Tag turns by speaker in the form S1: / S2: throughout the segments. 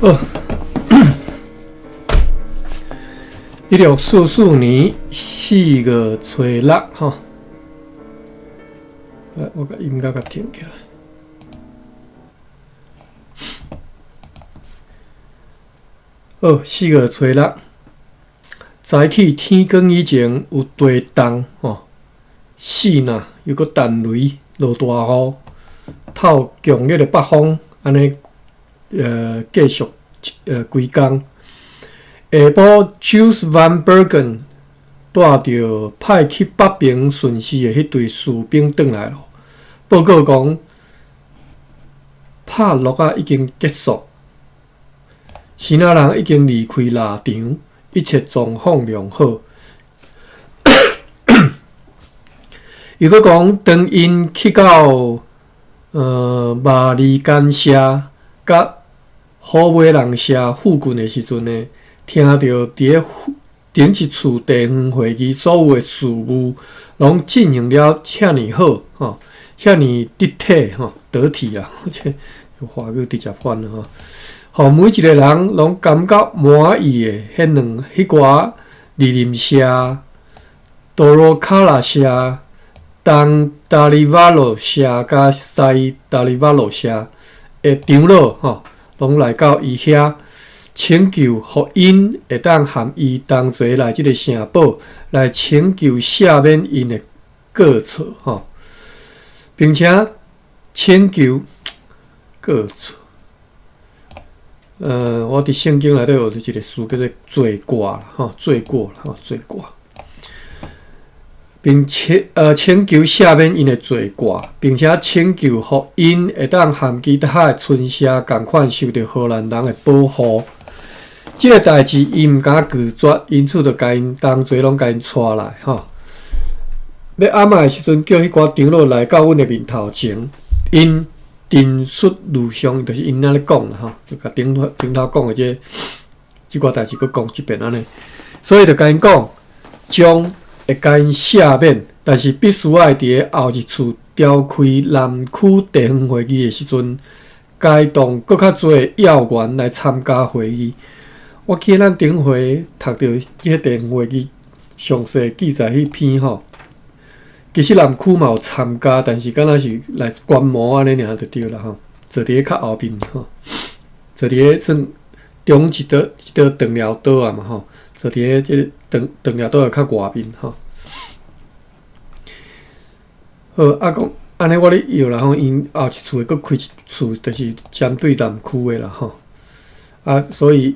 S1: 好，1644年4月初六，吼，來，我共音樂共停起來。好，四月初六，早起天光以前有地動，吼，四若又閣彈雷，落大雨，透強烈的北風，按呢，繼續規工。下晡，Jules Van Bergen 帶著派去北平巡視的彼隊士兵轉來囉，報告講，拍落仔已經結束，支那人已經離開獵場，一切狀況良好。又閣講，當𪜶去到馬尼干社佮虎尾人社附近的時陣呢，聽著佇咧頂一次地方會議所有的事務攏進行了遮爾好，吼，遐爾得體，吼，得體啊！這華語直接翻吼，予每一個人攏感覺滿意的，彼兩彼寡二林社、多羅卡拉社、東達里瓦羅社佮西達里瓦羅社的長老，吼，攏來到伊遐，請求予𪜶會當和伊同齊來這个城堡來請求赦免𪜶的過錯，吼，並且請求過錯。我佇聖經內底有一个詞叫做罪過啦，吼，罪過，吼，罪過，並且請求赦免𪜶的罪過，並且請求予𪜶會當和其他的村社仝款受著荷蘭人的保護。這个代誌伊毋敢拒絕，因此就共𪜶同齊攏共𪜶帶來，吼。欲暗仔的時陣，叫彼寡長老來到阮的面頭前，𪜶陳述如上，就是𪜶按呢講啦，吼，就共頂頂頭講的這這寡代誌，閣講一遍按呢。所以就共𪜶講，將會共𪜶赦免，但是必須愛佇咧後一次召開南區地方會議的時陣，該動閣較濟要員來參加會議。我記得咱頂回讀著彼个地方會議詳細記載彼篇吼，其實南區嘛有參加，但是敢若是來觀摩按呢爾就對啦吼，坐佇咧較後面吼，坐佇咧算中一道一道長寮島仔嘛吼，坐佇咧這个長長寮島仔較外面吼。好，啊講按呢我咧搖啦吼，𪜶後一次會閣開一次，就是針對南區的啦吼。啊，所以。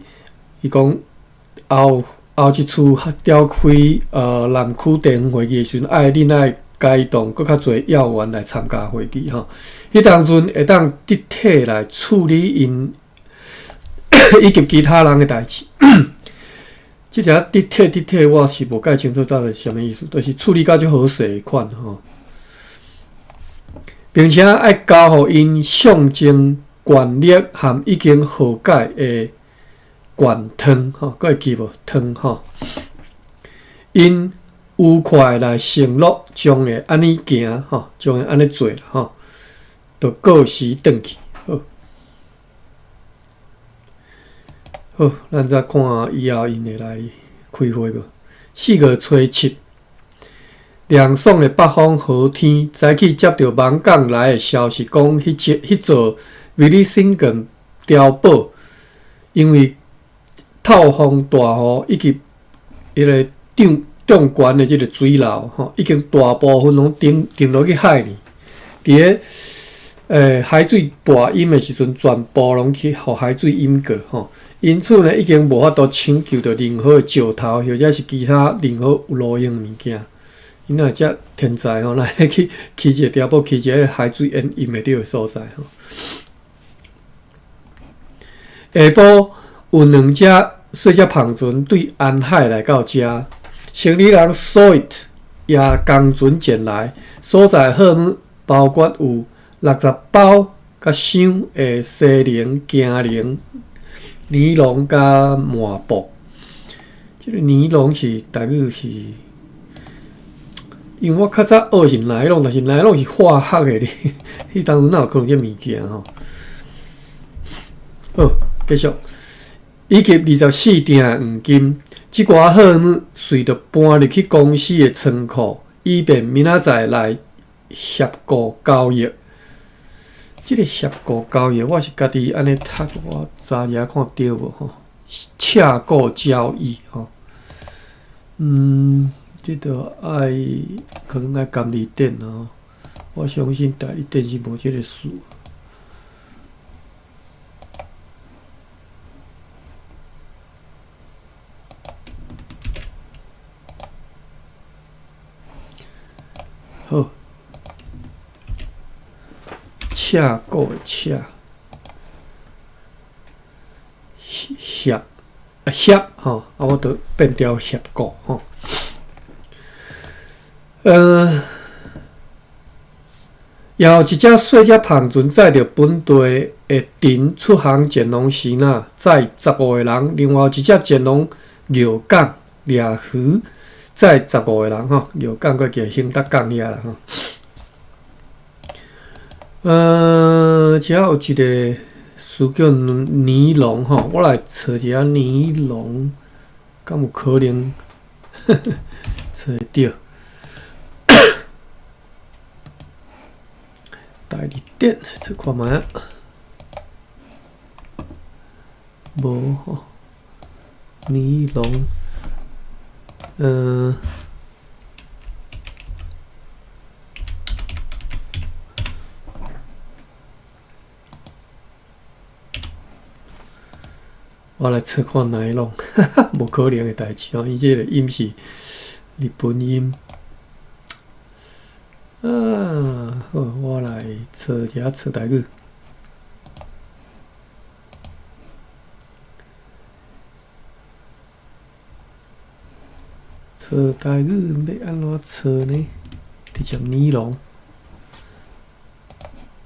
S1: 伊講後後一次召開南區地方會議的時陣，愛恁愛該動閣較濟要員來參加會議吼。彼當陣會當得體來處理𪜶以及其他人的代誌。這條得體得體，我是無蓋清楚到底是啥物意思，就是處理甲足好勢款吼，並且愛交予𪜶象徵權力和已經和解的。灌湯吼，閣會記無？湯吼，𪜶愉快來承諾將會按呢行吼，將會按呢做吼，就告辭轉去。好，好，咱再看以後𪜶會來開會無？4月初七，涼爽的北風好天，早起接著網港來的消息，講彼隻彼座威利辛根碉堡，因為透風大雨以及彼个重重懸的這个水流吼，已經大部分攏沉沉落去海裡。佇咧海水大淹的時陣，全部攏去予海水淹過吼。因此呢，已經無法度搶救著任何的石頭，或者是其他任何有路用的物件。𪜶若會遮天才吼，來去起一个碉堡，起一个海水淹淹袂著的所在吼。下晡有兩隻細隻帆船對安海來到遮，生理人 Soit 也仝船前來，所載貨物包括有60包佮箱的西寧、京寧、尼龍佮麻布。這个尼龍是台語是，因為我較早學是奈龍，但是奈龍是化學的咧，彼當陣哪有可能這物件吼？好，繼續。以及24鋛的黃金。這寡貨物隨著搬入去公司的倉庫，以便明仔載來協雇交易。這个協雇交易，我是家己按呢讀，我查一下看對無吼？洽購交易吼。這著愛可能愛含字典哦。我相信台語典是無這个詞。好，洽購的洽，協啊協吼，啊我著變調協雇吼。也有一隻細隻帆船載著本地的陳出航前往支那，載15個人；另外有一隻前往蟯港掠魚，載十五個人吼。蟯港閣叫興德港遐啦吼。遮有一个詞叫尼龍吼，我來揣一下尼龍，敢有可能揣會著？台字典揣看覓仔，無吼，尼龍，我來揣看尼龍，無可能的代誌吼，伊這个音是日本音。啊，好，我來揣一下揣台語。揣台語欲按怎揣呢？直接尼龍，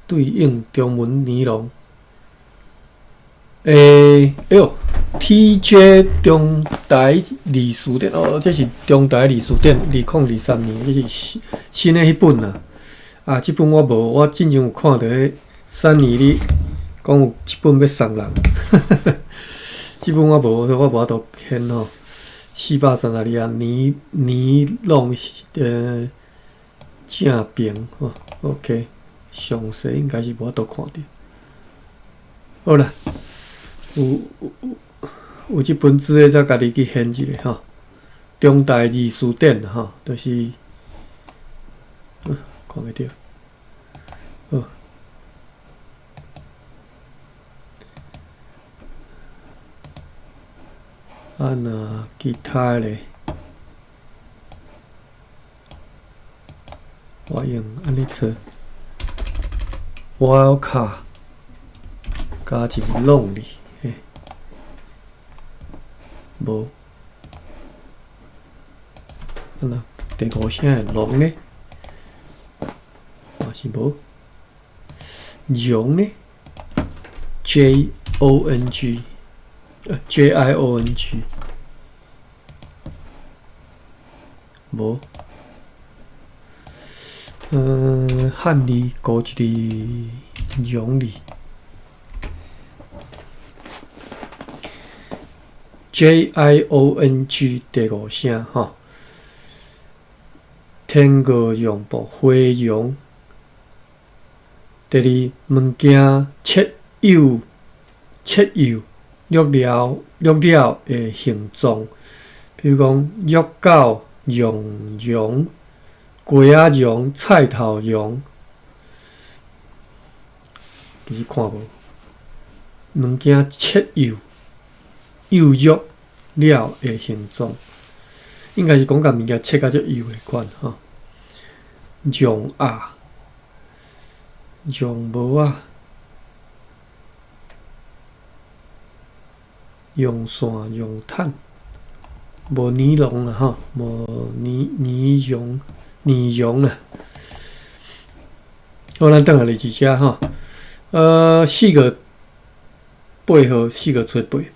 S1: 對應中文尼龍。哎喲，TJ 中台字辭典哦，這是中台字辭典，2023年，這是新新的彼本啊。啊，這本我無，我進前有看著彼三年咧講有一本欲送人，這本我無，所以我無法度掀吼。432啊，尼尼龍正平吼，OK，詳細應該是無法度看著。好啦，有這本書的，才家己去掀一下吼。中台字辭典吼，就是，看袂著。好。啊，若其他咧，我用按呢揣，我卡加一个挵字，嘿，無。啊若第五聲的龍呢？嘛是無。絨呢？J O N G，JIONG，無。漢字孤一个絨字，JIONG 第五聲吼。天鵝絨布花絨。第二，物件切幼切幼玉料玉料的形狀，比如講玉狗絨絨、雞仔絨、菜頭絨，其實看無物件切幼幼玉料的形狀，應該是講共物件切甲足幼的款吼。絨啊，絨帽仔，絨線、絨毯，無尼龍啊吼，無尼尼絨、呢絨啊。好，咱轉來日子吼，4月8號，4月初8。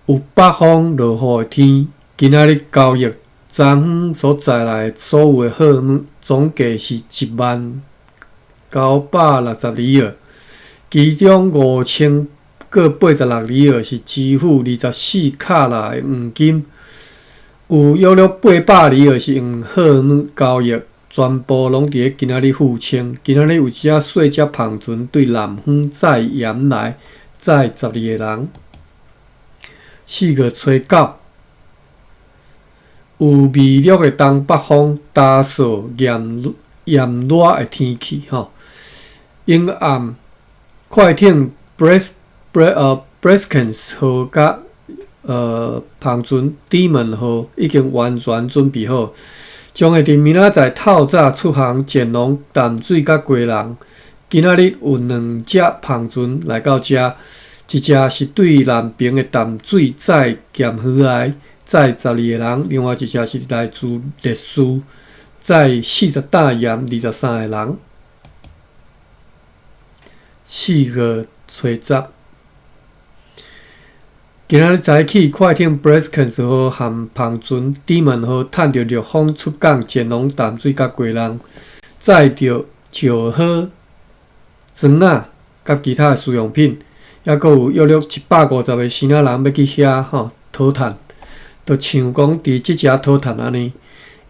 S1: 有北方落雨的天，今仔日交易昨昏所載來的所有的貨物，總計是10962里爾。其中5086里爾是支付24卡拉的黃金，有約略800里爾是用貨物交易，全部攏佇咧今仔日付清。今仔日有一隻細隻帆船對南方載鹽來，載12個人。4月初9，有微弱的東北風，焦燥炎炎熱的天氣，吼。永暗快艇 Breskens 號佮帆船 Diemen 號已經完全準備好，將會佇明仔載透早出航前往淡水佮基隆。今仔日有兩隻帆船來到遮，一隻是對南爿的淡水載鹹魚來，載12個人；另外一隻是來自烈士，載40擔鹽，23個人。4月初10，今仔日早起，快艇 Breskens 號和帆船 Diemen 號趁著熱風出港，前往淡水佮基隆，載著石膏、磚仔佮其他的使用品，抑閣有約略150個支那人欲去遐吼討趁，就像講佇這遮討趁按呢。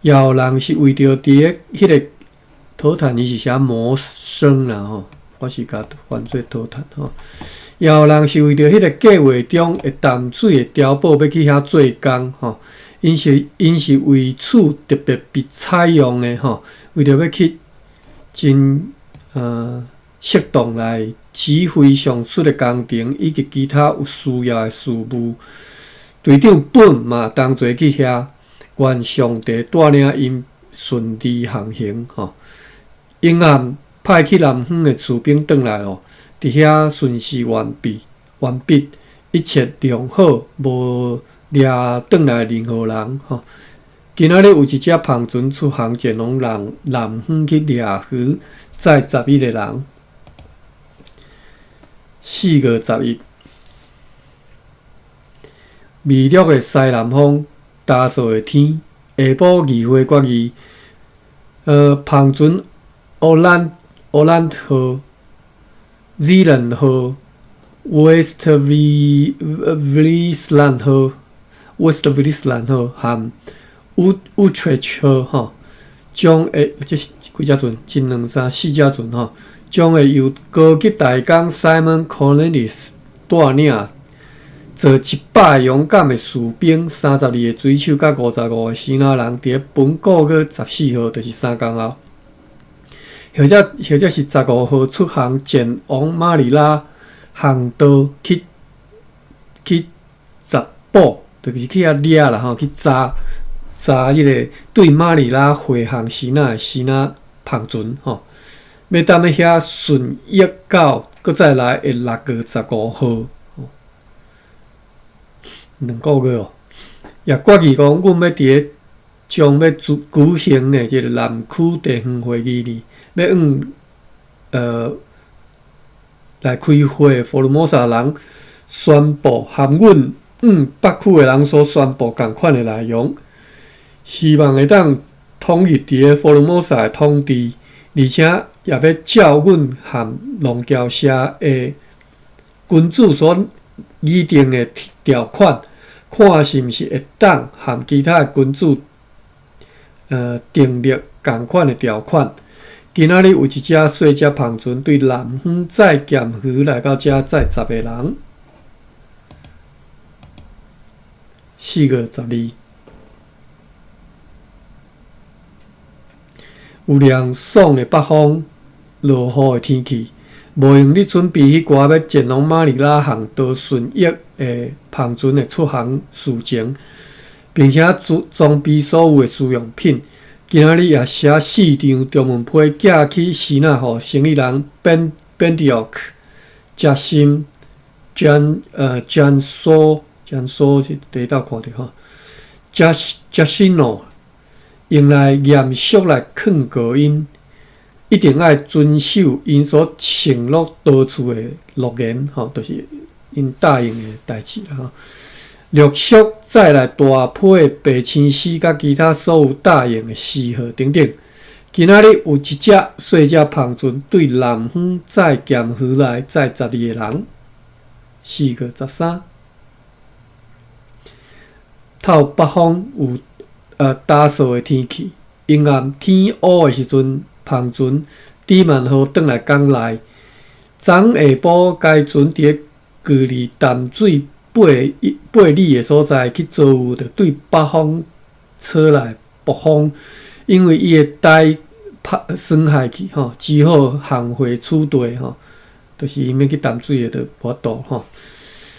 S1: 也有人是為著佇咧彼個討趁，伊是寫謀生啦吼，我是共翻做討趁吼。也有人是為著彼個計畫中的淡水的碉堡欲去遐做工吼，𪜶是為此特別被採用的吼，為著欲去真適當來指揮上述的工程以及其他有需要的事務。隊長本嘛同齊去遐，願上帝帶領𪜶順利航行吼。永暗派去南方的士兵轉來咯，佇遐巡視完畢，完畢，一切良好，無掠轉來任何人吼。今仔日有一隻帆船出航前往南南方去掠魚，載11個人。4月11，微弱的西南風，焦燥的天，下晡議會決議，帆船奧蘭號、Zeeland 號、West Friesland 號、West Friesland 號和 Utrecht 號吼，將會這是幾隻船？一、兩、三、四隻船吼，將會由高級大工 Simon Cornelis 帶領，坐100個勇敢的士兵、32個水手佮55個支那人，佇咧本個月14號，就是3工後，或者是15號出航前往馬尼拉航道去查捕，就是去遐掠啦吼，去查查彼個對馬尼拉回航支那的支那帆船吼，欲踮咧遐順役到閣再來的6月15號，2個月哦。也決議講，阮欲佇咧將欲舉行的這个南區地方會議裡，欲向來開會福爾摩沙人宣布，含阮向北區的人所宣布仝款的內容，希望會當統一佇咧福爾摩沙的統治，而且也欲照阮和龍橋社的君主所擬定的條款，看是毋是會當和其他的君主訂立仝款的條款。今仔日有一隻細隻帆船對南方載鹹魚來到遮載10個人。4月12，有涼爽的北風，落雨的天氣，無閒咧準備彼寡欲前往馬尼拉航道順役的帆船的出航事情，並且裝備所有的使用品。今仔日也寫四張中文批寄去支那，予生意人 Bendiok、杰森、江蘇、江蘇是第一道看著吼，傑西諾用來嚴肅來勸告𪜶，一定愛遵守𪜶所承諾多處的諾言，吼，就是𪜶答應的代誌啦吼。陸續載來大批的白青絲佮其他所有大型的絲號等等。今仔日有一隻細隻帆船對南方載鹹魚來載12個人。4月13，透北方有焦燥的天氣，陰暗天烏的時陣，帆船朱曼號轉來港內。昨昏下晡，該船佇咧距離淡水8里的所在去遭遇著對北方吹來暴風，因為伊的台拍損害去吼，只好航回此地吼，就是伊欲去淡水的，就無法度吼。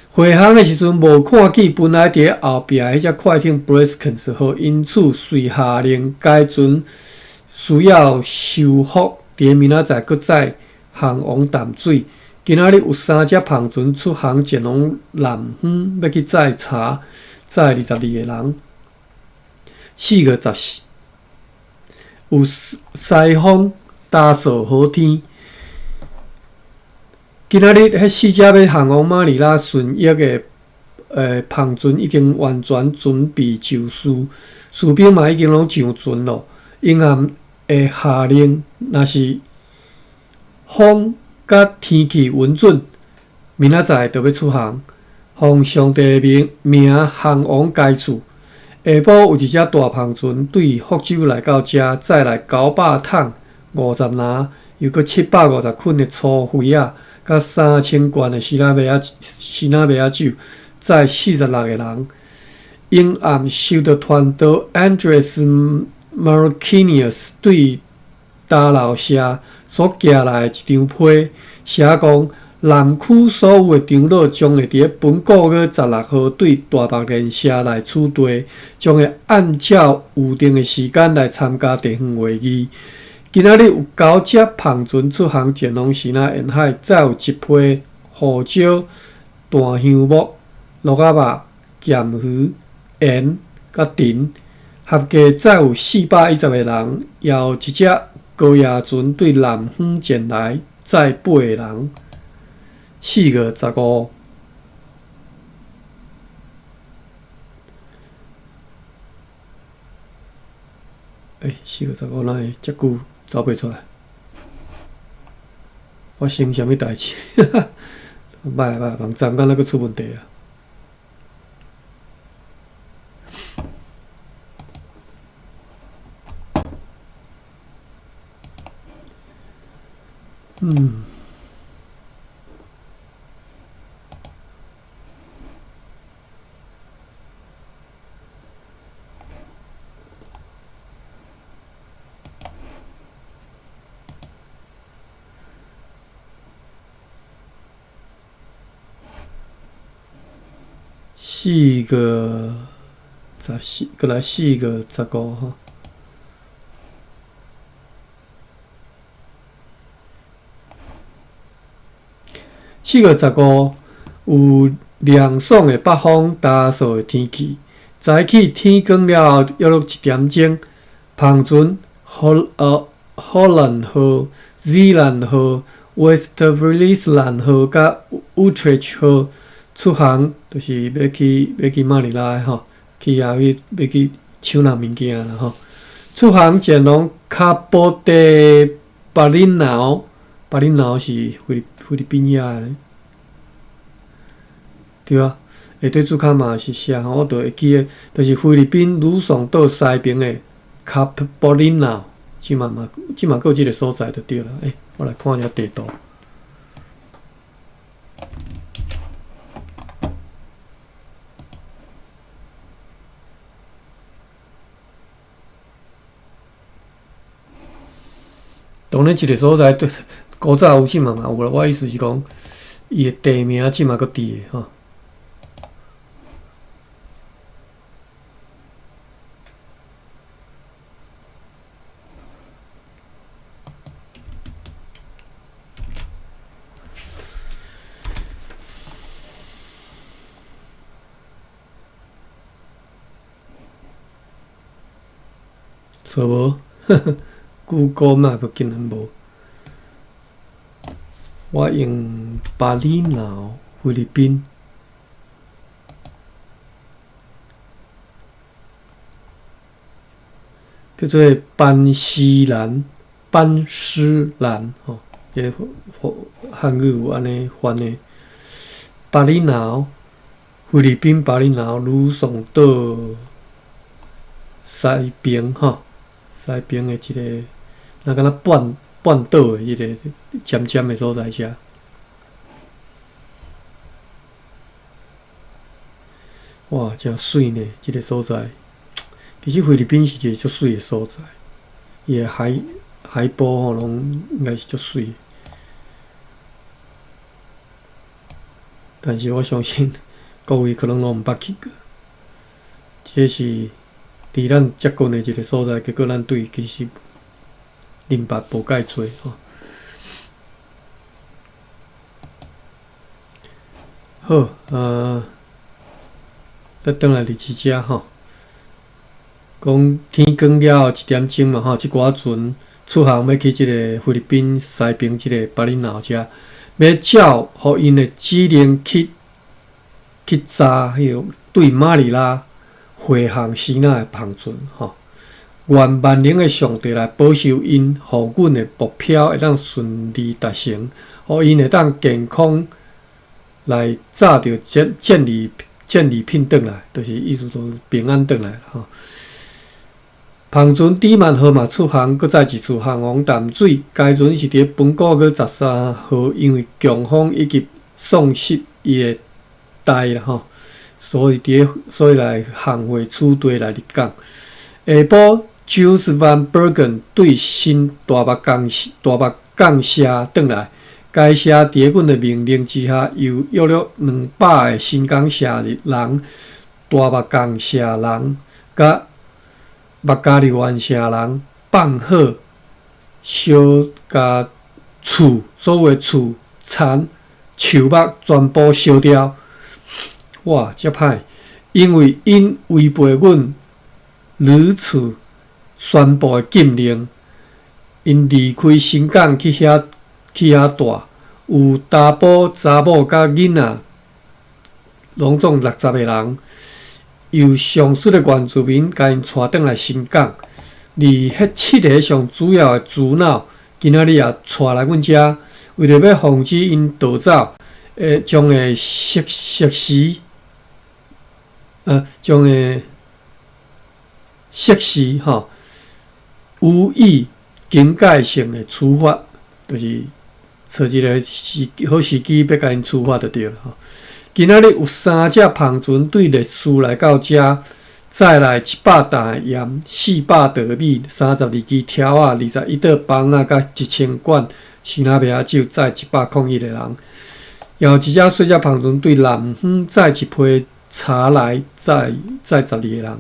S1: 回航的時陣無看見本來佇咧後壁彼隻快艇 Breskens 號，因此遂下令該船需要修復，佇咧明仔載閣再航往淡水。今仔日有三隻帆船出航前往南方，欲去載茶，載22個人。4月14，有西風焦燥好天。今仔日彼四隻欲航往馬尼拉順益的帆船已經完全準備就緒，士兵嘛已經攏上船咯。英暗會下令，若是風佮天氣允准，明仔載就欲出航，奉上帝名名航往該處。下晡有一隻大帆船對福州來到遮，載來900桶50籃，又閣750捆的粗肥仔，佮3000罐的士納麥仔酒，載46個人。永暗收到傳道 Andres Marquinhos 對達老社所寄來的一張批，寫講南區所有的長老將會佇咧本個月16號對大目連社來取地，將會按照預定的時間來參加地方會議。今仔日有九隻帆船出航前往士那沿海，載有一批胡椒、大香木、鹿仔肉、鹹魚、鹽佮甜，合計載有410個人，也有一隻高壓船對南方前來載8個人。4月15，欸，4月15哪會遮久走袂出來？發生啥物代誌？歹歹，網站敢若閣出問題啊！4月14，閣來4月15吼。4月15有涼爽的北風，焦燥的天氣。早起天光了後，約莫1點鐘，帆船荷蘭號、荷蘭號、West Friesland 號佮 Utrecht 號出航，就是欲去馬尼拉的吼，去遐去欲去搶人物件啦吼。出航前往卡波德巴林瑙，巴林瑙是菲律賓遐的，對啊。下底注卡嘛是寫吼，我就會記得，就是菲律賓呂宋島西邊的卡波林瑙，這馬嘛，這馬閣有這个所在就對了。欸，我來看一下地圖。當然，這个所在對古早有，這馬嘛有啦。我意思是講，伊的地名這馬閣佇的吼。錯無？Google Map 竟然無。我用巴厘島，菲律賓，叫做班西蘭，班斯蘭吼，這個漢語有按呢翻的。巴厘島，菲律賓巴厘島呂宋島西邊吼，西邊的一個，若敢若半島的彼個尖尖的所在遮。哇，誠媠呢！這個所在，其實菲律賓是一個足媠的所在，伊的海波吼，攏應該是足媠。但是我相信各位可能攏毋捌去過。這是佇咱遮近的一個所在，結果咱對其實認捌無蓋濟吼。好，咱轉來歷史遮吼，講天光了後1點鐘嘛吼，這寡船出航欲去這个菲律賓西邊這个巴厘島遮，欲照予𪜶的指令去查彼个對馬尼拉回航支那的帆船吼。願萬能的上帝來保守𪜶，予阮的目標會當順利達成，予𪜶會當健康來載著戰利品轉來，就是意思都平安轉來吼。帆船智曼號嘛出航，閣再一次航往淡水。該船是佇本個月13號，因為強風以及喪失伊的舵啦吼，所以來航回此地來入港。下晡，Jules Van Bergen 對新大目港社轉來，該社佇阮的命令之下，由約略200个新港社人、大目港社人、佮目加利灣社人放火燒，共厝所有厝田樹木全部燒掉。哇，遮歹！因為𪜶違背阮屢次宣布的禁令，𪜶離開新港去遐住，有查埔、查某佮囡仔，攏總60个人。由上述的原住民共𪜶帶轉來新港，而彼七个上主要的主腦，今仔日也帶來阮遮，為著欲防止𪜶逃走，將會適時吼，予以警戒性的處罰，就是揣一个好時機，欲共𪜶處罰就對了吼。今仔日有三隻帆船對列斯來到遮，載來100擔的鹽、400袋米、32支柱仔、21桌枋仔，佮1000罐辛拉麥仔酒，載101个人。也有一隻細隻帆船對南方載一批茶來，載12个人。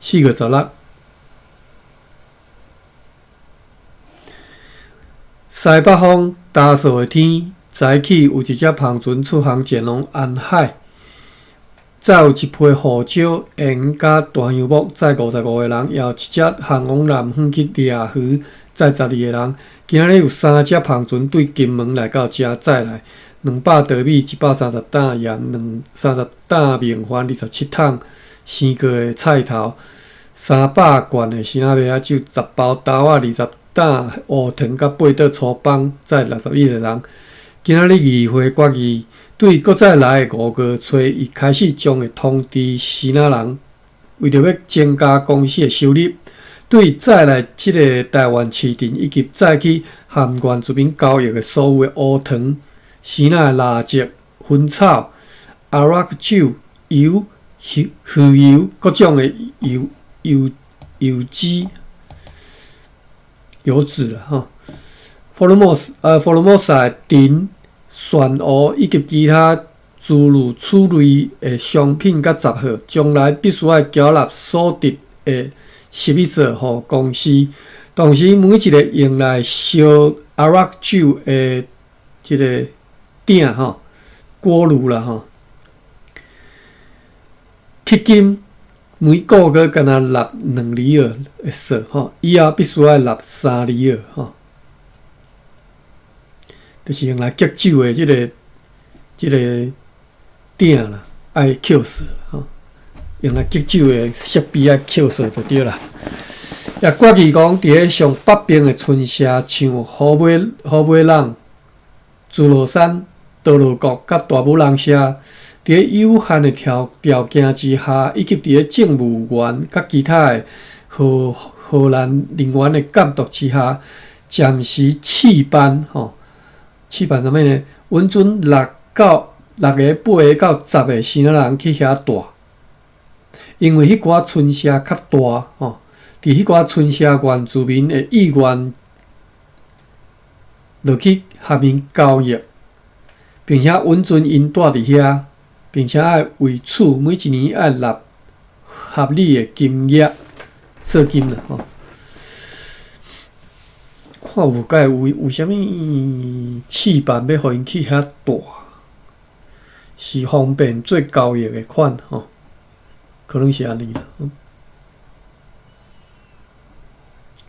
S1: 4月16，西北風焦燥的天，早起有一隻帆船出航前往安海，載有一批胡椒、鹽佮大洋木，載55个人；也有一隻航往南方去掠魚，載12个人。今仔日有三隻帆船對金門來到遮，載來200袋米、130擔鹽、30擔麵飯、27桶生過的菜頭、300罐的辛拉麥仔酒、10包豆仔、20擔烏糖佮8桌粗枋，載61个人。今仔日議會決議，對閣再來的5月初一開始，將會通知支那人，為著欲增加公司的收入，對再來這个台灣市鎮以及再去和原住民交易的所有的烏糖、支那的蠟燭、薰草、阿拉克酒、油、魚油各種的油脂啦吼。福爾摩沙的藤、船芋以及其他諸如此類的商品佮雜貨，將來必須愛繳納所得的11稅予公司。同時，每一个用來燒阿拉克酒的這个鼎吼鍋爐啦吼，迄今每个月干焦納2里爾的稅吼，以後必須愛納3里爾吼，就是用來結酒的這个鼎啦，愛扣稅吼。用來急救的設備愛扣索就對啦。也決議講，佇咧上北邊的村社，像虎尾、虎尾朗、諸羅山、多羅國佮大武人社，佇咧有限的條條件之下，以及佇咧政務員佮其他的荷荷蘭人員的監督之下，暫時試辦吼，試辦啥物呢？允准六到六个、八个到十个生仔人去遐蹛，因為彼寡村社較大吼，佇彼寡村社原住民的意願落去合𪜶交易，並且允准𪜶蹛佇遐，並且愛為此每一年愛納合理的金額稅金啦吼。看有敢會有有啥物試辦欲予𪜶去遐蹛，是方便做交易的款吼，可能是按呢啦。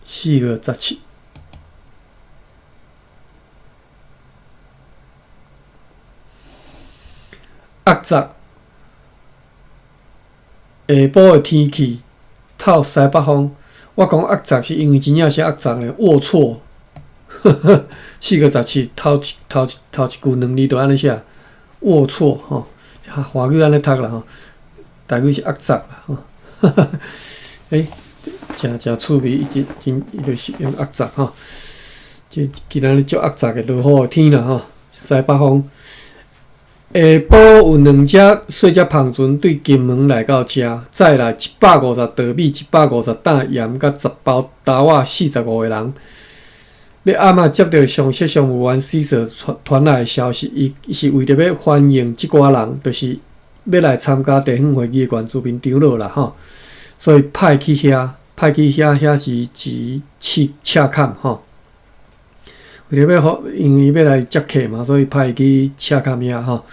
S1: 4月17，壓軸下晡的天氣，透西北風。我講壓軸是因為真正是壓軸咧，齷齪。4月17，頭一頭一頭一句兩字就按呢寫，齷齪吼，華語按呢讀啦吼，台語是壓軸啦吼。欸，誠誠趣味，伊真真伊就是用壓軸吼。這今仔日足壓軸的落雨的天啦吼，西北風。下晡有兩隻細隻帆船對金門來到遮，載來150袋米、150擔鹽，佮10包豆仔，45個人。欲暗仔接著上席商務員死所傳傳來的消息，伊是為著欲歡迎這寡人，就是欲來參加地方會議的原住民長老啦吼，所以派去遐，派去遐，遐是指赤赤崁吼。為著欲予，因為欲來接客嘛，所以派伊去赤崁遐吼。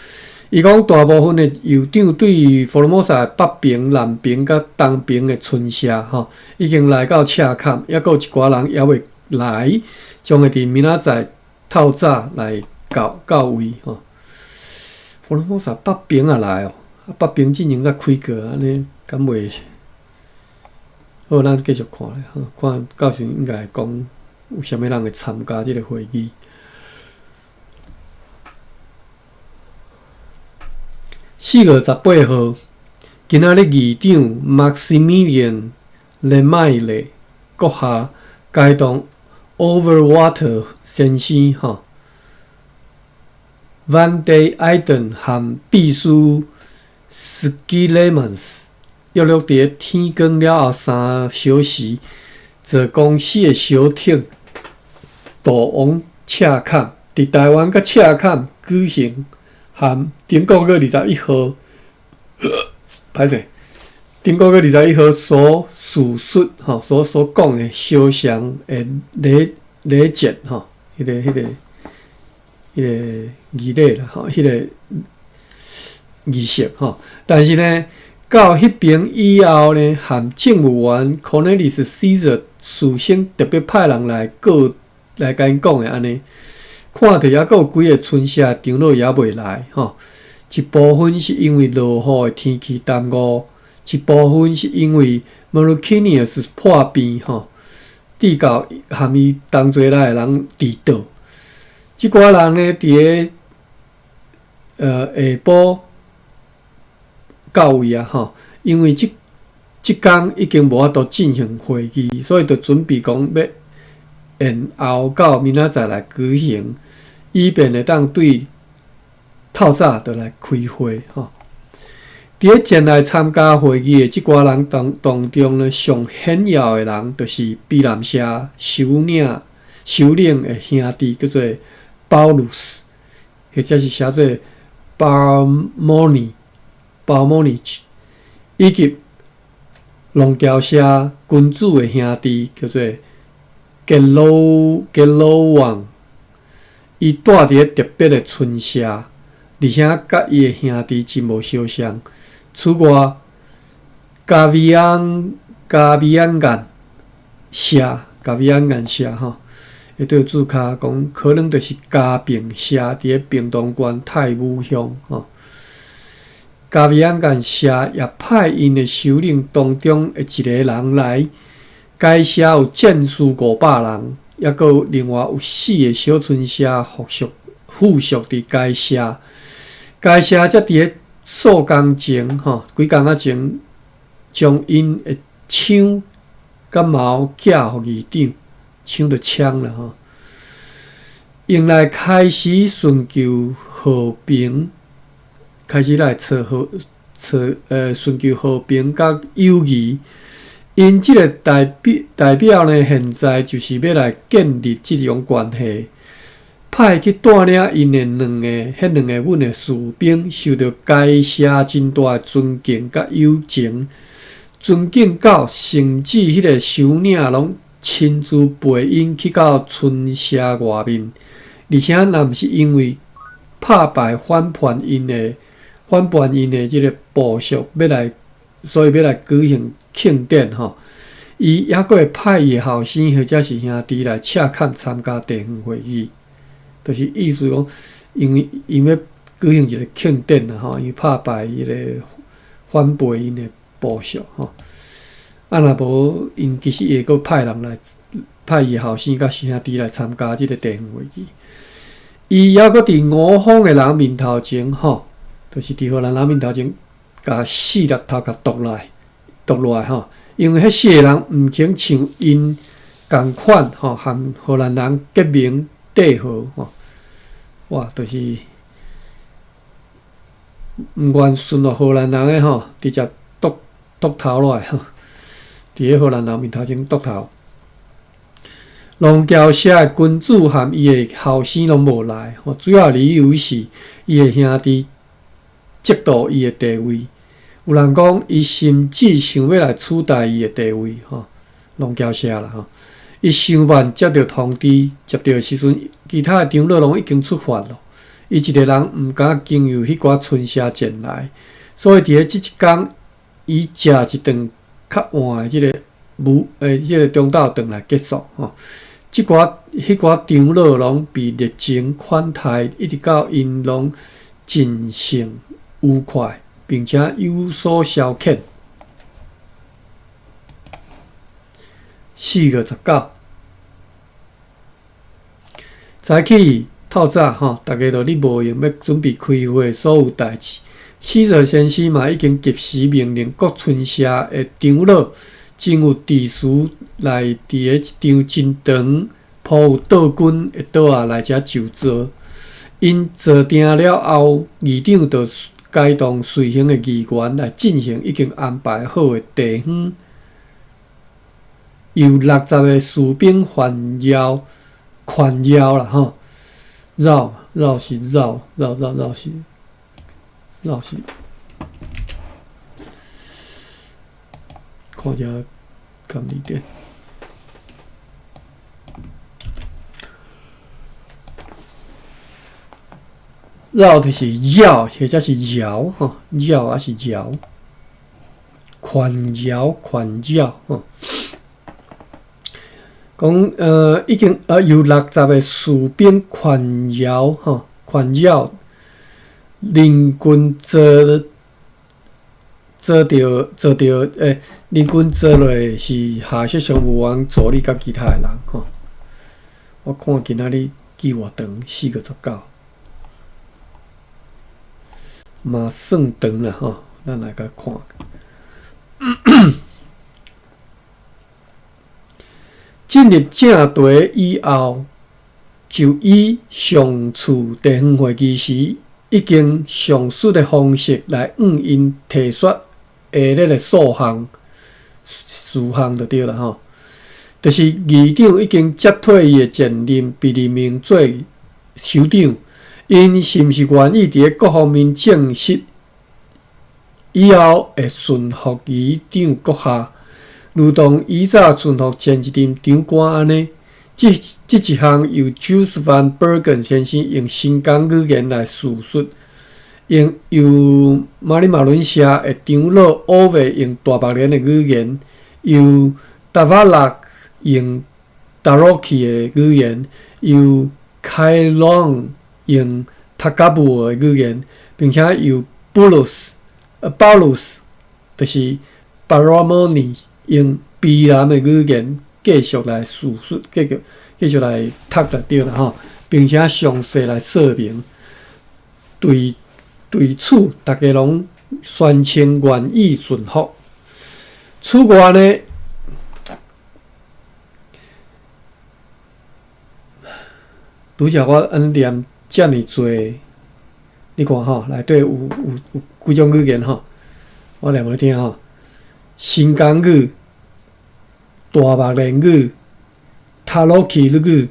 S1: 伊講大部分的酋長對福爾摩沙北爿、南爿佮東爿的村社吼，已經來到赤崁，猶閣有一寡人猶未來，將會佇明仔載透早來到到位吼。福爾摩沙北爿也來哦，北爿進前才開過，按呢敢袂？好，咱繼續看咧，看到時應該會講有啥物人會參加這個會議。4月18號，今仔日議長 Maximilian Lemire 閣下偕同 Overwater 先生吼，Van der Eyden 和秘書 Schillemans 約略佇咧天光了後3小時，坐公司的小艇渡往赤崁，佇台灣佮赤崁舉行含頂個月21號，歹勢，頂個月21號所敘述吼，所所講的相像的禮禮節吼，彼個彼個彼個儀禮啦吼，彼個儀式吼，但是呢，到彼爿以後呢，含政務員 Cornelis Caesar 事先特別派人來告來共𪜶講的按呢，看著猶閣有幾个村社長老猶未來吼，一部分是因為落雨的天氣耽誤，一部分是因為 Meruquinius 破病吼，致到含伊同齊來的人遲到。這寡人呢，佇咧下晡到位啊吼，因為這這工已經無法度進行會議，所以就準備講欲延後到明仔載來舉行，以便會當對透早就來開會吼。佇咧前來參加會議的這寡人當當中呢，上顯要的人就是卑南社首領首領的兄弟，叫做保魯斯，或者是寫做巴莫尼、巴莫尼奇，以及龍橋社君主的兄弟，叫做傑魯傑魯旺。伊蹛佇咧特別的村社，而且佮伊的兄弟真無相像。此外，加維安加維安岩社加維安岩社吼，會對註跤講，可能就是嘉平社佇咧屏東縣泰武鄉吼。加維安干社也派𪜶的首領當中的一個人來。該社有戰士500人，抑閣有另外有四个小村社附屬佇該社。該社則佇咧數工前，吼，幾工仔前，將𪜶的槍佮矛寄予議長，槍就槍啦吼，用來開始尋求和平，開始來揣和揣尋求和平佮友誼。𪜶這个代表呢，現在就是欲來建立這種關係。派去帶領𪜶的兩个，彼兩個阮的士兵，受著該社真大的尊敬佮友情，尊敬到甚至彼个首領攏親自陪𪜶去到村社外面，而且若毋是因為拍敗反叛𪜶的這个部屬，欲來，所以欲來舉行慶典吼，伊抑閣會派伊的後生或者是兄弟來赤崁參加地方會議，就是意思講，因為𪜶欲舉行一个慶典啦吼，伊拍敗彼个反叛𪜶的部屬吼，啊若無𪜶其實會閣派人來派伊的後生佮兄弟來參加這个地方會議。伊抑閣佇五方的人面頭前吼，就是佇荷蘭人面頭前，共四粒頭共剁落來，剁落來吼，因為彼四个人毋肯像𪜶仝款吼，和荷蘭人結盟締和吼，哇，就是毋願順服荷蘭人的吼，直接剁剁頭落來吼，佇咧荷蘭人面頭前剁頭。龍橋社的君主和伊的後生攏無來，主要理由是伊的兄弟嫉妒伊的地位。有人講，伊甚至想欲來取代伊的地位，吼，龍橋社啦，吼。伊傷慢接著通知，接著的時陣，其他的長老攏已經出發咯。伊一个人毋敢經由彼寡村社前來，所以佇咧這一工，伊食一頓較晚的這个午，這个中晝頓來結束，吼。這寡彼寡長老攏被熱情款待，一直到𪜶攏盡興愉快，並且有所消遣。4月19，早起透早吼，逐家就咧無閒欲準備開會所有代誌。死者先生嘛已經及時命令各村社的長老，真有秩序來佇咧一張真長鋪有桌巾的桌仔來遮就座。𪜶坐定了後，議長就偕同隨行的議員來進行已經安排好的地方，由60个士兵環繞環繞啦吼，繞繞是繞繞繞繞是繞是，看遮仝字典。繞就是繞，或者是繞吼，繞抑是繞，環繞環繞吼。講已經由60个士兵環繞吼，環繞人群坐坐著坐著人群坐落是下雪商務員助理佮其他的人吼。我看今仔日記偌長，4月19，嘛算長啦吼，咱來共看。進入正題以後，就以上次地方會議時已經上述的方式來向𪜶提出下列的數項事項就對啦吼，就是議長已經接替伊的前任，被任命做首長，𪜶是毋是願意佇咧各方面證實以後會順服議長閣下，如同以早順服前一任長官按呢？這一項由 Jules Van Bergen 先生用新港語言來敘述，用由馬里馬倫社的長老奧維用大白蓮的語言，由達瓦拉用達洛奇的語言，由凱朗用塔加布的語言，並且由布魯斯保魯斯就是 Baramoni 用卑南的語言繼續來敘述，繼續來讀就對啦吼，並且詳細來說明，對此，逐家攏宣稱願意順服。此外呢，拄才我按念遮爾濟，你看吼，內底有幾種語言吼，我念予你聽吼：新港語、大目連語、塔洛基語、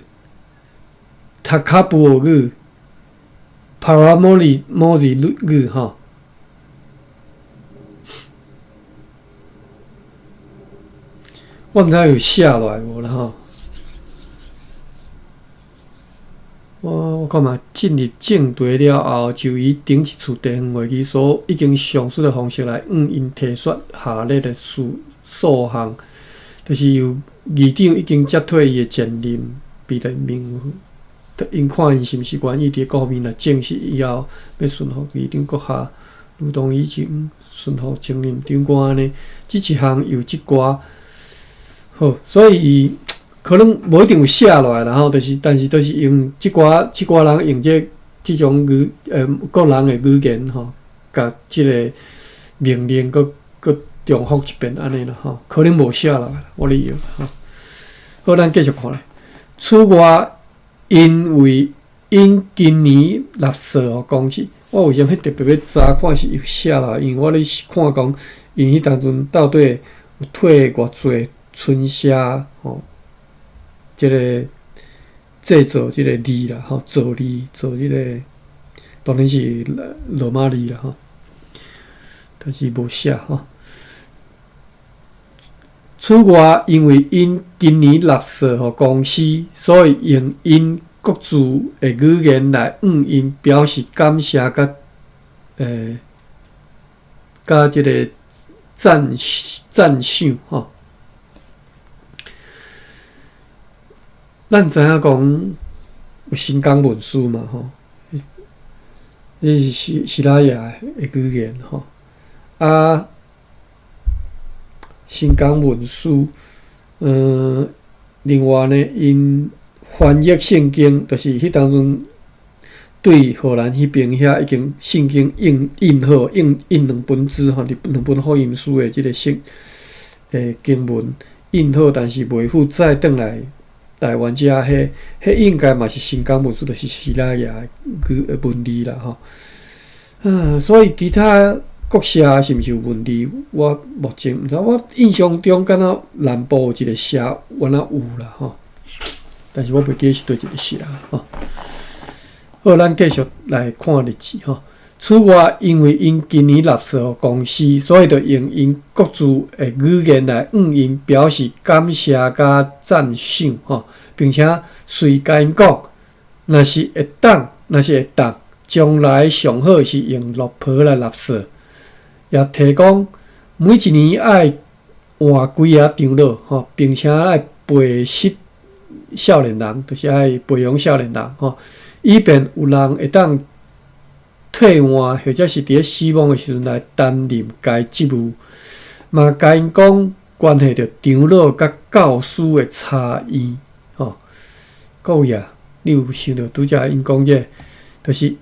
S1: 塔卡布爾語、帕拉莫里莫里語吼。我毋知有寫落來無啦吼。我看覓進入正題了後，就以頂一次地方會議所已經詳述的方式來向𪜶提出下列的數項，就是由議長已經接替伊的前任，彼得明，𪜶看𪜶是毋是願意佇各方面來證實以後，欲順服議長閣下，如同以前順服前任長官按呢。這一項有這寡好，所以可能無一定有寫落來啦吼，就是，但是都是用這寡人用這種各人的語言吼，共這个命令閣重複一遍按呢啦吼，可能無寫落來，我咧用吼。好，咱繼續看咧。此外，因為𪜶今年納稅予公司，我為啥物特別欲查看是有寫落來？因為我咧看講，𪜶彼當陣到底有退偌濟春社吼，這个製造這个字啦，吼，造字造這个，當然是羅馬字啦，吼，但是無寫吼。此外，因為𪜶今年納稅予公司，所以用𪜶各自的語言來向𪜶表示感謝，佮這个讚賞吼。咱知影講有新港文書嘛吼，這是西拉雅的語言吼。啊，新港文書，另外呢，𪜶翻譯聖經，就是彼當陣對荷蘭彼邊遐已經聖經印好，印兩本書吼，兩本福音書的這个經文印好，但是袂赴載轉來台灣遮，彼應該嘛是新港文書，就是西拉雅語文字啦吼。所以其他國社是毋是有問題？我目前毋知。我印象中敢若南部有一個社，原來有啦吼，但是我袂記得是佗一個社吼。好，咱繼續來看日誌吼。此外，因為𪜶今年納稅予公司，所以就用𪜶各自的語言來向𪜶表示感謝佮讚賞吼，並且隨共𪜶講，若是會當，將來上好是用綠袍來納稅，也提講每一年愛換幾个長老吼，並且愛培植少年人，就是愛培養少年人吼，以便有人會當替換，或者是佇咧死亡的時陣來擔任該職務，嘛共𪜶講關係著長老佮教師的差異吼。各位啊，你有想著拄才𪜶講這个，就是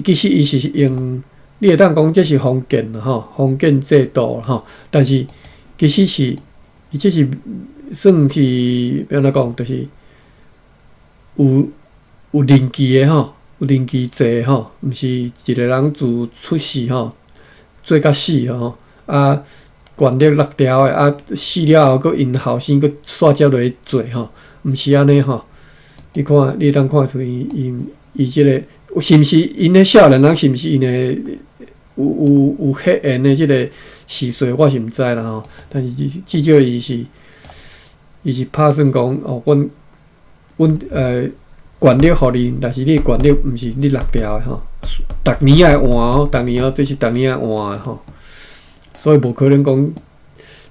S1: 其實伊是用，你會當講這是封建吼，封建制度吼，但是其實是伊這是算是欲按怎講，就是有任期的吼。有任期制吼，毋是一个人自出世吼做甲死吼，啊，權力落掉的，啊，死了後，閣𪜶後生閣煞接落去做吼，毋是按呢吼。你看，你會當看出伊伊伊這个是毋是𪜶的少年人，是毋是𪜶的有血緣的這个序數，我是毋知啦吼。但是至少伊是拍算講哦，阮權力予你，但是你的權力毋是你落掉的吼，逐年愛換哦，逐年哦，這是逐年愛換的吼，所以無可能講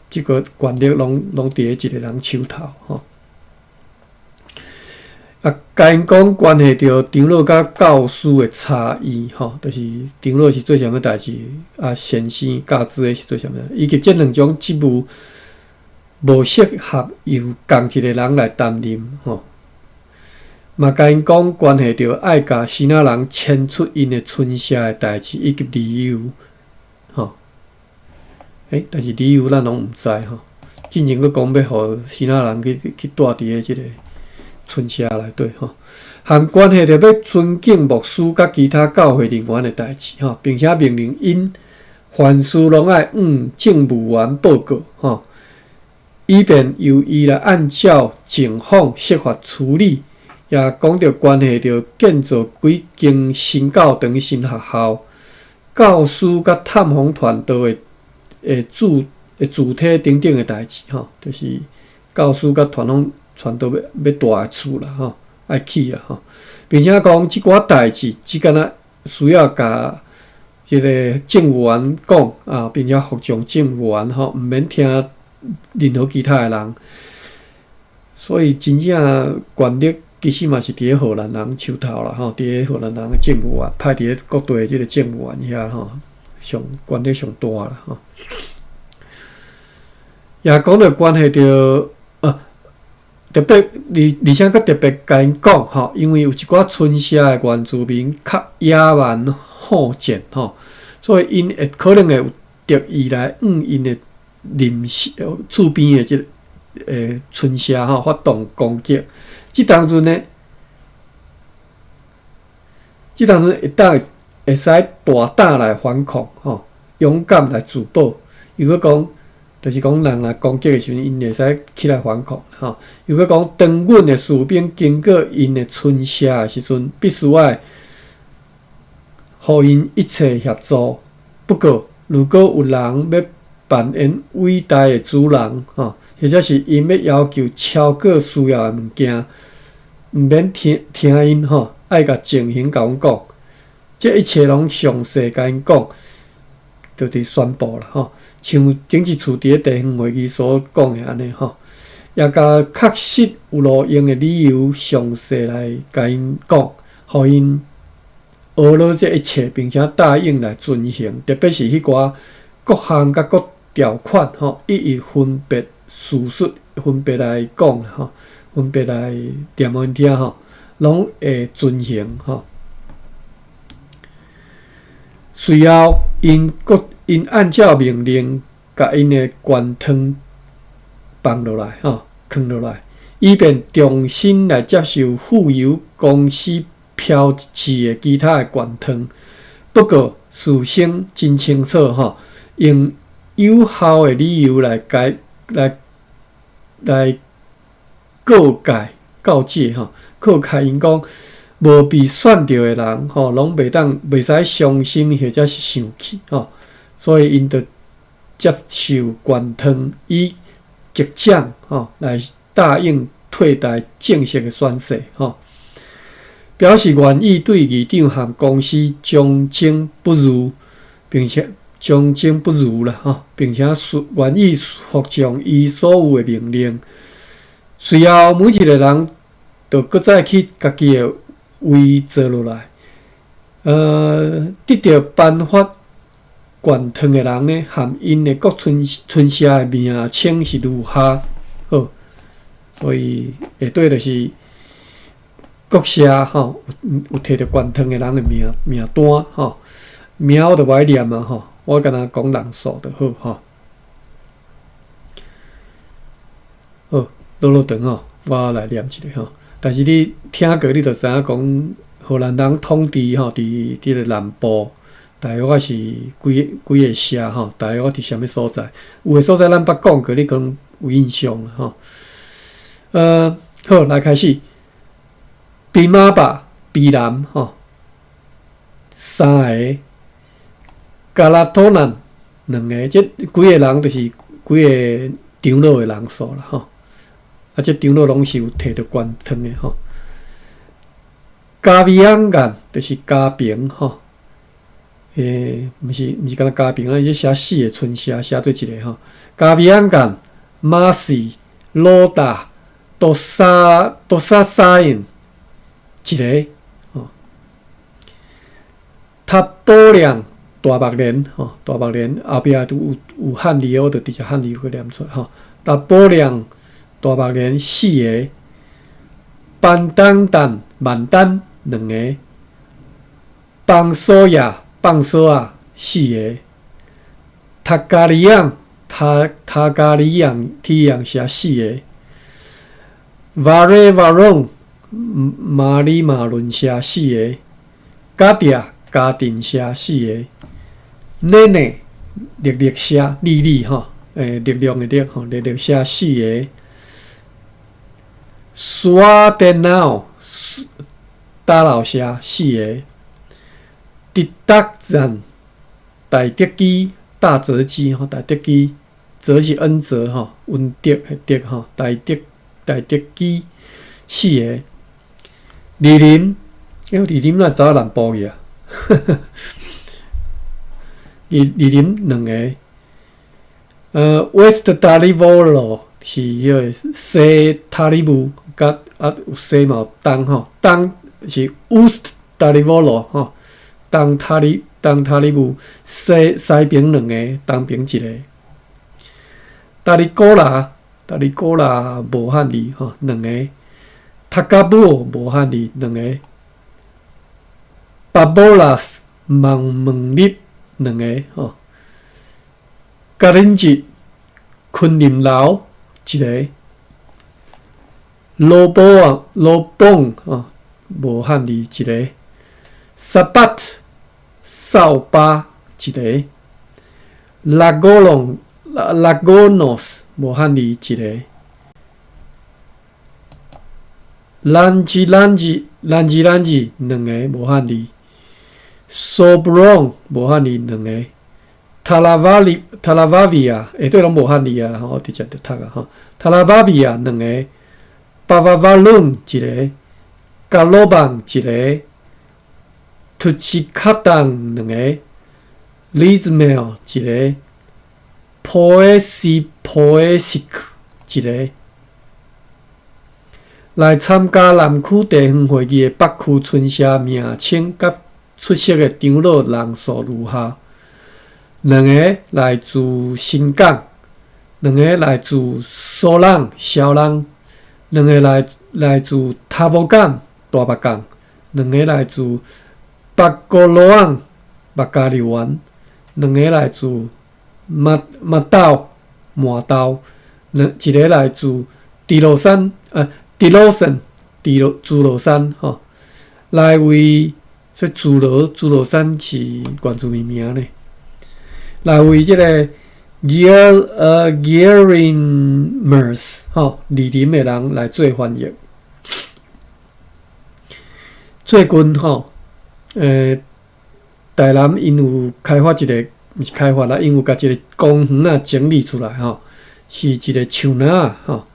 S1: 這个權力攏佇咧一个人手頭吼。啊，共𪜶講關係著長老佮教師的差異，吼，就是長老是做啥物代誌，啊，先生教資的是做啥物，以及這兩種職務無適合由仝一个人來擔任，吼。嘛，共𪜶講關係著愛共支那人遷出𪜶的村舍的代誌以及理由，吼。欸，但是理由咱攏毋知吼。進前閣講欲予支那人去去蹛佇咧這个村舍內底吼，含關係著欲尊敬牧師佮其他教會人員的代誌吼，並且命令𪜶凡事攏愛向政務員報告吼，以便由伊來按照情況設法處理。也講著關係著建造幾間新教堂、新學校、教師佮探訪傳道的的主的主體等等的代誌吼，就是教師佮傳統。傳道欲欲蹛的厝啦吼，愛起啦吼，並且講這寡代誌只敢若需要共這个政務員講啊，並且服從政務員吼，毋免聽任何其他的人。所以真正權力其實嘛是佇咧荷蘭人手頭啦吼，佇咧荷蘭人的政務員派佇咧各地的這个政務員遐吼，上權力上大啦吼。也講著關係著啊。特別而而且閣特別共𪜶講吼，因為有一寡村舍的原住民較野蠻好戰吼，所以𪜶會可能會有敵意來向𪜶的鄰舍厝邊的這个村舍吼發動攻擊。這當陣呢，這當陣會當會使大膽來反抗吼，勇敢來自保。如果講就是講，人來攻擊的時陣，𪜶會使起來反抗吼。如果講當阮的士兵經過𪜶的村舍的時陣，必須愛予𪜶一切協助。不過，如果有人欲扮演偉大的主人吼，或者是𪜶欲要求超過需要的物件，毋免聽聽𪜶吼，愛共情形共阮講，這一切攏詳細共𪜶講，就佇宣布啦吼。像頂一次佇咧地方會議所講的按呢吼，也共確實有路用的理由詳細來共𪜶講，予𪜶學了這一切，並且答應來遵行，特別是彼寡各項佮各條款吼，一一分別敘述，分別來講吼，分別來念予𪜶聽吼，攏會遵行吼。隨後，𪜶閣𪜶按照命令，共𪜶的懸糖放落來，吼，囥落來，以便重新來接受富油公司飄置的其他的懸糖。不過，事先真清楚，吼，用有效的理由來解來來告誡告誡，吼，告誡𪜶講，無被選著的人，吼，攏袂當袂使傷心或者是生氣，吼。所以𪜶就接受懸糖，以擊掌吼來答應替代正式的宣誓，吼，表示願意對議長和公司忠貞不渝，並且忠貞不渝啦，吼，並且願意服從伊所有的命令。隨後，每一个人就閣再去家己的位坐落來，得著頒發懸糖的人呢，和𪜶的各村村舍的名稱是如下，好，所以下底就是各社吼有提著懸糖的人的名名單吼，名我就無愛念啊吼，我干焦講人數就好吼。好，落落長吼，我來念一下吼。但是你聽過，你就知影講荷蘭人統治吼，佇佇个南部。大約仔是幾幾个社吼，大約佇啥物所在？有的所在咱捌講過，你可能有印象吼。好，來開始。比馬巴、比南吼，三个；加拉托南兩个，這幾个人就是幾个長老的人數啦吼。啊，這長老攏是有提著懸糖的吼。加維昂干就是加平吼。欸，毋是毋是干焦加平啊，伊這寫四个村社寫做一个吼。加維昂干、馬西、魯達、多沙多沙沙因、一个吼，塔保量大目连吼，大目连後壁都有漢字，我就直接漢字去念出來吼。塔保量大目連四個，班當丹萬丹兩個，邦索亞放索仔四個，塔加里昂塔塔加里昂天陽社四個，瓦瑞瓦隆馬里馬倫社四個，加迪嘉定社四個，奶奶力力社力力吼，力量的力吼，力力社四個，蘇阿電腦打老社四個，迪達贊大德基大澤基吼，大德基澤是恩澤吼，溫德的德吼，大德大德基四個，二林，欸，二林哪走南部去啊？二二林兩個，West 達利沃羅是彼個西塔里布，佮啊有西嘛有東吼，東是 West 達利沃羅吼，東塔里東塔里布西西爿兩個，東爿一個。達里古拉達里古拉無漢字吼，兩個。塔加布無漢字兩個。巴波拉斯望門立兩個吼。嘉林吉昆林樓一個。羅波啊羅邦吼無漢字一個。沙巴掃把一個。拉古隆拉拉古諾斯無漢字一個。蘭吉蘭吉蘭吉蘭吉兩個無漢字。索布隆無漢字兩個。塔拉瓦里塔拉瓦維亞下底攏無漢字啊，吼，我直接就讀啊吼。塔拉瓦維亞兩個。巴瓦瓦倫一個。加羅邦一個。突吉卡當兩個。李子苗一個。波斯波西克一個。來參加南區地方會議的北區村社名稱佮出席的長老人數如下：兩个來自新港，兩个來自蘇朗、蕭朗，兩个來自塔波港、大壩港，兩个來自北高羅昂、麥加利灣，兩个來自馬馬豆、麻豆，兩一个來自豬羅山，豬羅山，豬羅豬羅山吼，來為這豬羅豬羅山是原住民名呢。來為這個 Gear Gearingmers 吼，二林的人來做翻譯。最近吼，台南𪜶有開發一个，毋是開發啦，𪜶有共一个公園仔整理出來吼，是一个樹林仔吼，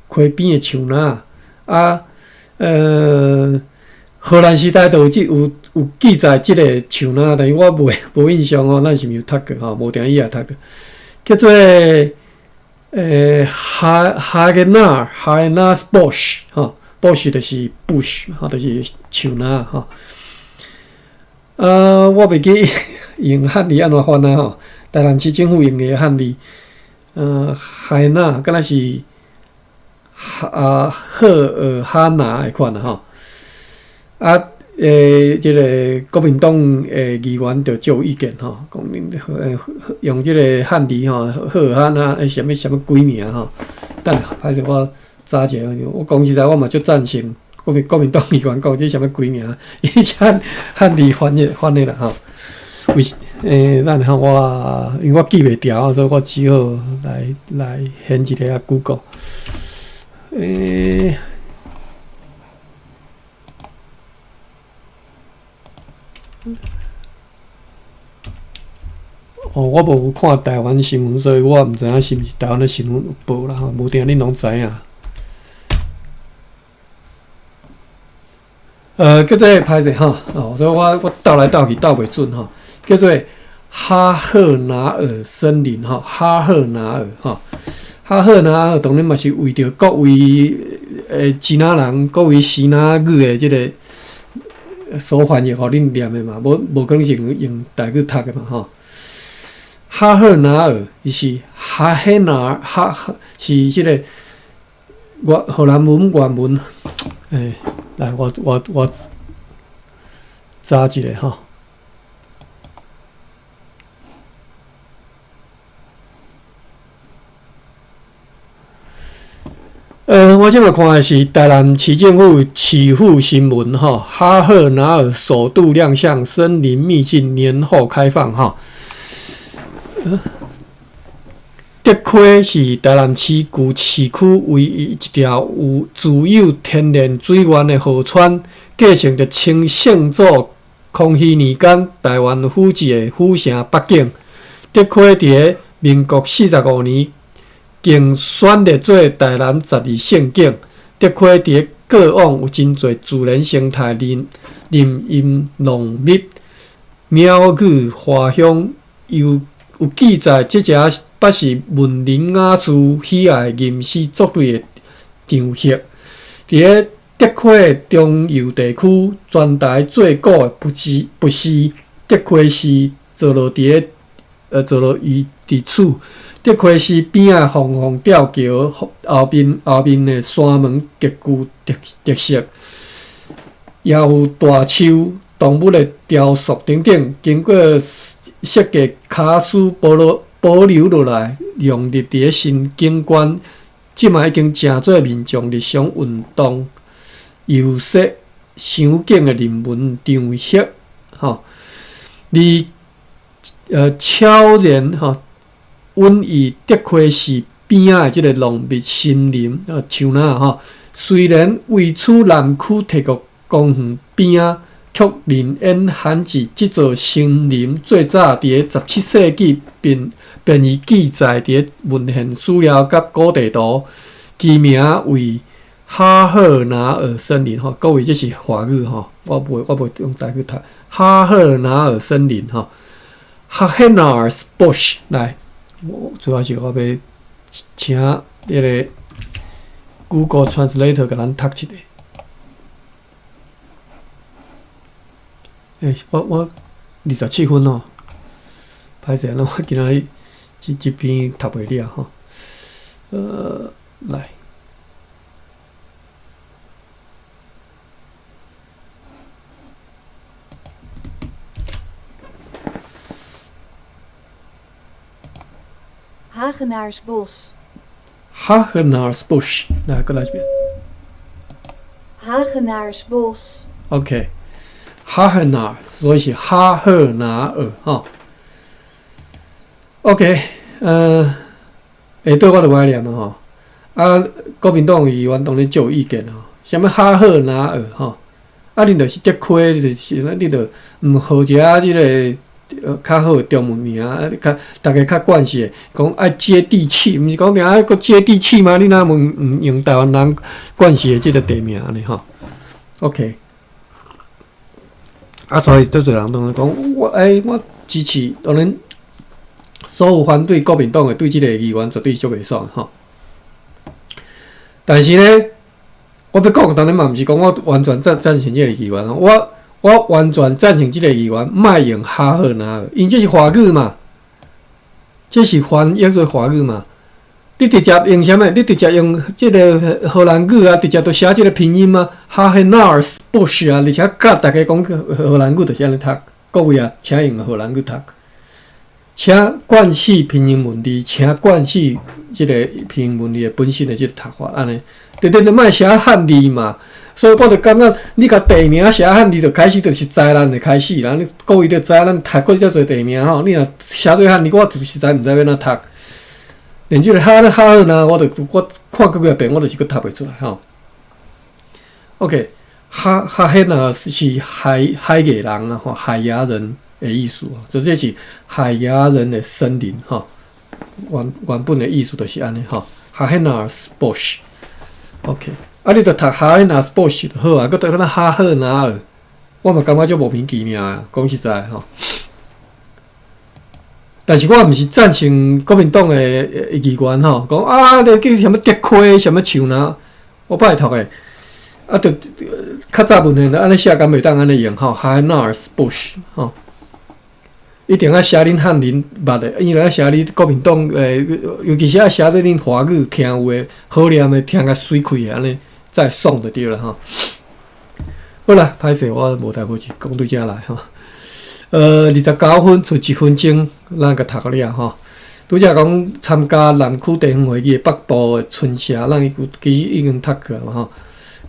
S1: 溪邊的樹林仔啊，荷蘭時代就有這有有記載這个樹林，但是我袂無印象哦，咱是毋是有讀過吼？無定伊也讀過，叫做哈哈格納哈納斯 Bosch 吼，Bosch 就是 bush 吼，就是樹林吼。啊，我袂記用漢字按怎翻啊吼？台南市政府用的漢字，海納敢若是哈啊赫爾哈拿的款啊吼。啊，這个國民黨的議員就足有意見吼，講恁用這个漢字吼，赫爾哈納，啥物啥物鬼名吼？等下歹勢我查一下，我講實在，我嘛足贊成國民黨議員講這啥物鬼名，伊這漢字翻譯啦吼。為等下我因為我記袂牢，所以我只好來現一下 Google。哦，我無看台灣新聞，所以我毋知影是毋是台灣的新聞有報啦吼，無定恁攏知影。叫做歹勢吼，哦，所以我鬥來鬥去鬥袂準吼，叫做哈赫拿爾森林吼，哈赫拿爾吼，哈赫拿爾當然嘛是為著各位的支那人、各位支那語的這个所翻譯，予恁念的嘛，無無可能是用用台語讀的嘛吼。哈赫拿爾伊是哈赫拿爾哈是這个原荷蘭文原文，欸，來我我我查一下吼。我這擺看的是台南市政府市府新聞吼，哈赫拿爾首度亮相森林秘境年後開放吼。竹溪是台南市舊市區唯一一條有自有天然水源的河川，繼承著清聖祖康熙年間臺灣府治的府城北景。竹溪佇咧民國45年，經選列做臺南十二勝景。竹溪佇咧過往有真濟自然生態林林蔭濃密，鳥語花香，又有記載，這遮捌是文人雅士喜愛吟詩作對的場域。佇咧竹溪的中游地區，全台最古的不是不是竹溪寺坐落佇咧坐落於佇此。竹溪寺邊仔鳳凰吊橋後面後面的山門極具特特色，也有大樹、動物的雕塑等等，經過設計卡斯保留保留落來，融入佇咧新景觀，這馬已經成做民眾日常運動、遊說、賞景的人文場域，吼。而悄然吼，隱於竹溪寺邊仔的這个濃密森林樹林吼，雖然位處南區體育公園邊仔，卻人煙罕至。這座森林最早佇咧17世紀便便已記載佇咧文獻史料佮古地圖，其名為哈赫拿爾森林吼。各位，這是法語吼，我袂我袂用台語讀。哈赫拿爾森林吼，Hagenaars 來，我主要是我欲請彼个 Google Translator 共咱讀一下。欸，我我27分哦，歹勢，我今仔日這這篇讀袂了吼。來。
S2: Hagenaarsbos.
S1: Hagenaarsbos，來，閣來一遍。
S2: Hagenaarsbos。
S1: OK，Hagenaar，所以是哈赫拿爾吼。OK，下倒我就無愛念啊吼。啊，國民黨議員當然足有意見吼，啥物哈赫拿爾吼？啊，恁就是竹溪，就是你著毋號一下這个較好的中文名，啊，較逐家較慣勢的，講愛接地氣，毋是講定愛閣接地氣嗎？你若毋毋用台灣人慣勢的這个地名按呢吼？OK，啊，所以足濟人當然講，我欸，我支持，當然所有反對國民黨的對這个議員絕對足袂爽吼。但是呢，我欲講，當然嘛毋是講我完全贊贊成這个議員，我我完全贊成這个議員，莫用哈赫拿爾，因這是華語嘛，這是翻譯做華語嘛。你直接用啥物？你直接用這个荷蘭語啊，直接就寫這个拼音啊，Hagenaarsbos 啊，而且教逐家講荷蘭語就是按呢讀。各位啊，請用荷蘭語讀，請慣勢拼音文字，請慣勢這个拼音文字的本身的這个讀法，按呢，對對對，莫寫漢字嘛。所以我就感覺，你共地名寫漢字，就開始就是災難的開始啦。你各位就知影，咱讀過遮濟地名吼，你若寫做漢字，我就實在毋知欲按怎讀。連這个哈哈赫拿，我就我看過幾遍，我就是閣讀袂出來吼。OK，哈哈赫拿是海海牙人啊，吼，海牙人的意思，就這是海牙人的森林吼。原原本的意思就是按呢吼。Hagenaarsbos。OK，啊，你就讀 Hagenaarsbos 就好啊，閣讀啥物哈赫拿爾，我嘛感覺足莫名其妙啊，講實在吼。但是我毋是贊成國民黨的議員吼，講啊，你叫啥物竹溪，啥物樹林，我拜託的，啊，著較早問題按呢寫敢袂當按呢用吼，Hagenaars 吼，一定愛寫恁漢人捌的，伊愛寫你國民黨誒，尤其是愛寫做恁華語聽有的好念的，聽較媠氣的按呢，才會爽就對啦吼。好啦，歹勢我無代無誌講對遮來吼。29分賰1分鐘，咱共讀了吼。拄才講參加南區地方會議的北部的村社，咱已其實已經讀過嘛吼。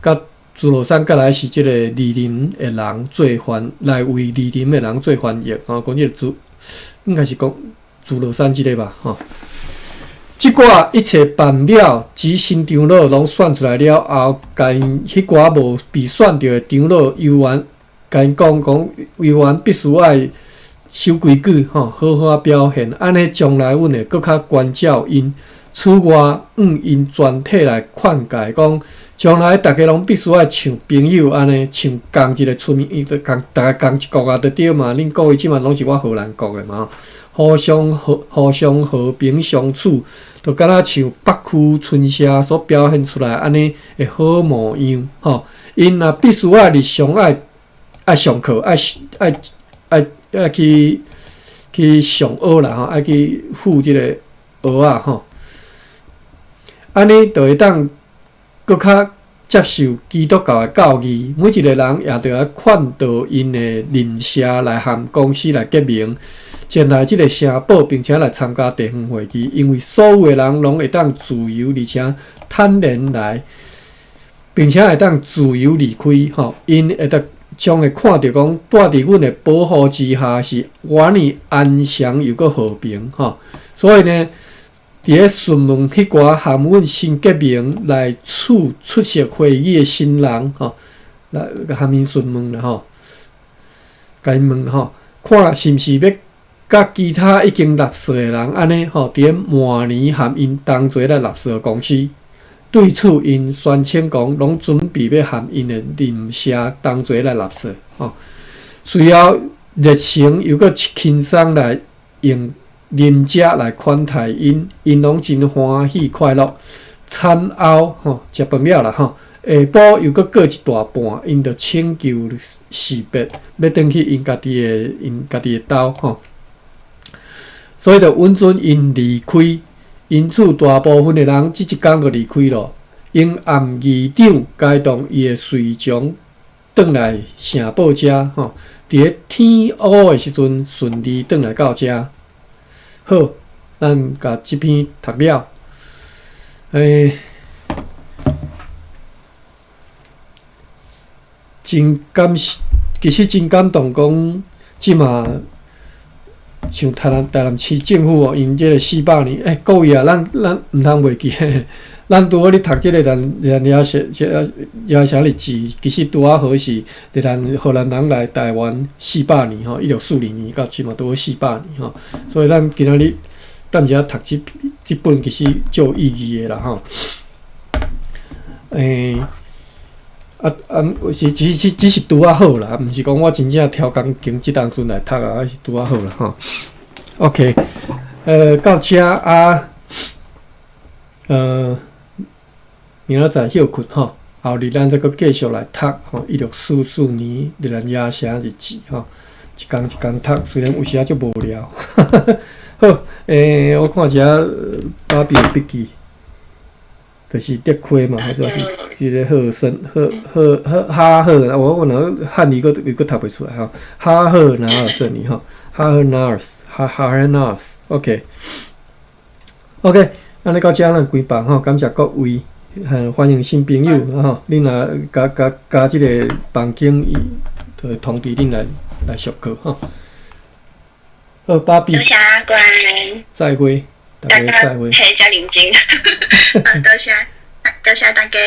S1: 佮朱樂山過來是這個二林的人做翻，來為二林的人做翻譯吼。講這個朱，應該是講朱樂山這個吧吼。這寡一切辦了，及新長老攏選出來了後，共𪜶彼寡無被選著的長老猶原。共𪜶講講，猶原必須愛守規矩，吼，好好仔表現，按呢將來阮會閣較關照𪜶。此外，向𪜶全體來勸誡講，將來逐家攏必須愛像朋友按呢，像仝一个村民，伊就仝逐家仝一國啊，就對嘛。恁各位這馬攏是我荷蘭國的嘛，互相和平相處，就敢若像北區村社所表現出來按呢的好模樣，吼。𪜶若必須愛日常愛。愛上課，愛去上學啦吼，愛去赴這個學仔吼，按呢就會當閣較接受基督教的教義。每一個人也著愛勸導𪜶的鄰舍來和公司來結盟，前來這個城堡，並且來參加地方會議，因為所有的人攏會當自由而且坦然來，並且會當自由離開吼，𪜶會當。將會看著講，蹛佇阮的保護之下是偌爾安詳又閣和平吼，所以呢，佇咧詢問彼寡和阮新結盟來處出席會議的新人吼，來含𪜶詢問啦吼，共𪜶問吼，看是毋是欲佮其他已經納稅的人按呢吼，佇咧明年和𪜶同齊來納稅公司。對此，𪜶宣稱講，攏準備欲和𪜶的鄰舍同齊來納稅。吼，隨後熱誠又閣輕鬆來用啉食來款待𪜶，𪜶攏真歡喜快樂。餐後，吼，食飯了啦，吼，下晡又閣過一大半，𪜶就請求辭別，欲轉去𪜶家己的兜，吼。所以就允准𪜶離開。因此，大部分的人這一工就離開囉。𪜶暗議長偕同伊的隨從轉來城堡遮，吼，佇咧天烏的時陣順利轉來到遮。好，咱共這篇讀了。真感謝，其實真感動，講這馬。像台南市政府哦，𪜶這个400年，各位啊，咱毋通袂記，咱拄好咧讀這个咱也寫也寫日誌，其實拄仔好是荷蘭人來台灣四百年吼，1640年到這馬拄好四百年吼，所以咱今仔日踮遮讀這本其實足有意義的啦吼。啊啊，是只是拄仔好啦，毋是講我真正挑工揀這當陣來讀啊，是拄仔好啦吼。OK，到遮啊，明仔載休睏吼，後日咱再閣繼續來讀吼，1644年熱蘭遮城日誌吼，一工一工讀，雖然有時仔足無聊。好，我看一下芭比的筆記。就是竹溪嘛，或者是這个賀生賀賀賀哈赫，我若漢語閣又閣讀袂出來吼，哈赫拿爾森尼吼，哈赫拿爾斯，哈哈赫拿爾斯，OK，OK，按呢到遮咱關房吼，感謝各位，歡迎新朋友吼，恁若加加加這个房間，伊就會通知恁來上課吼。好，芭比，
S3: 多謝關，
S1: 再會。大家再會。
S3: 嘿，加零金，多謝，多謝大家。